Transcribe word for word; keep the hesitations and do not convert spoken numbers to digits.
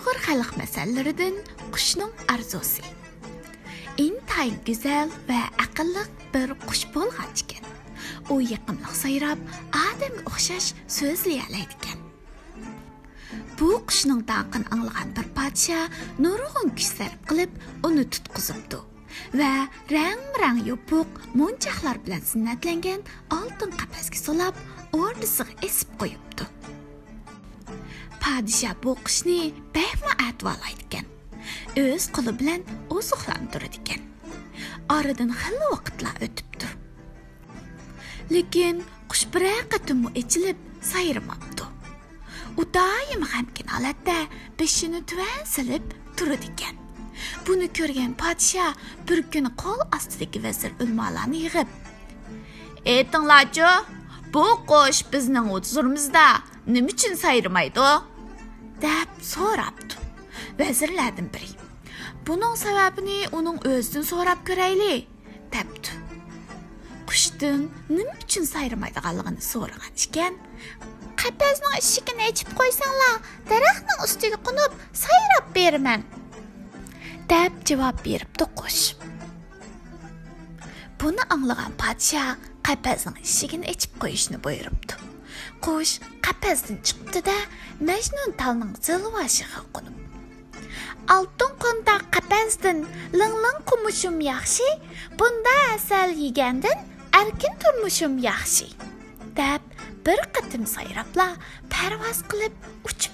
ئۇيغۇر خەلق مەسەللىرىدىن قۇشنىڭ ئارزۇسى. ئىنتايىن گۈزەل ۋە ئەقىللىق بىر قۇش بولغان ئىكەن. ئۇ يېقىملىق سايراپ، ئادەمگە ئوخشاش سۆزلىيەلەيدىكەن. بۇ قۇشنىڭ داڭقىنى ئاڭلىغان بىر پادىشاھ نۇرغۇن كۈچ سەرپ قىلىپ، ئۇنى تۇتقۇزۇپتۇ ۋە رەڭمۇرەڭ يوپۇق مونچاقلار بىلەن زىننەتلەنگەن ئالتۇن قەپەسكە سولاپ، ئوردىسىغا ئېسىپ قويۇپتۇ. پادىشاھ بۇ قۇشنى بەكمۇ ئەتىۋارلايدىكەن. ئۆز قولى بىلەن ئوزۇقلاندۇرىدىكەن. ئارىدىن خېلى ۋاقىتلار ئۆتۈپتۇ. لېكىن قۇش بىرەر قېتىممۇ ئېچىلىپ سايرىماپتۇ. ئۇ دائىم غەمكىن ھالەتتە بېشىنى تۆۋەن سېلىپ تۇرىدىكەن. بۇنى كۆرگەن پادىشاھ بىر كۈنى قول ئاستىدىكى ۋەزىر ئۆلىمالارنى يىغىپ، ئېيتىڭلارچۇ، بۇ قۇش بىزنىڭ ھۇزۇرىمىزدا نېمە ئۈچۈن سايرىمايدۇ؟ دەپ سوراپتۇ. ۋەزىرلەردىن بىرى، بۇنىڭ سەۋەبىنى ئۇنىڭ ئۆزىدىن سوراپ كۆرەيلى، دەپتۇ. قۇشتىن نېمە ئۈچۈن سايرىمايدىغانلىقىنى سورىغان ئىكەن. قەپەسنىڭ ئىشىكىنى ئېچىپ قويساڭلار، دەرەخنىڭ ئۈستىگە قونۇپ سايراپ بېرىمەن، دەپ جاۋاب بېرىپتۇ قۇش. بۇنى ئاڭلىغان پادىشاھ قەپەسنىڭ ئىشىكىنى ئېچىپ قويۇشنى بۇيرۇپتۇ. قۇش قەپەستىن چىقىپتۇ-دە، مەجنۇن تالنىڭ زىلۋاشىغا قونۇپ، ئالتۇن قونداق قەپەستىن لىڭلىڭ قومۇشۇم ياخشى، بۇندا ھەسەل يېگەندىن ئەركىن تۇرمۇشۇم ياخشى، دەپ بىر قېتىم سايراپلا پەرۋاز قىلىپ ئۇچۇپ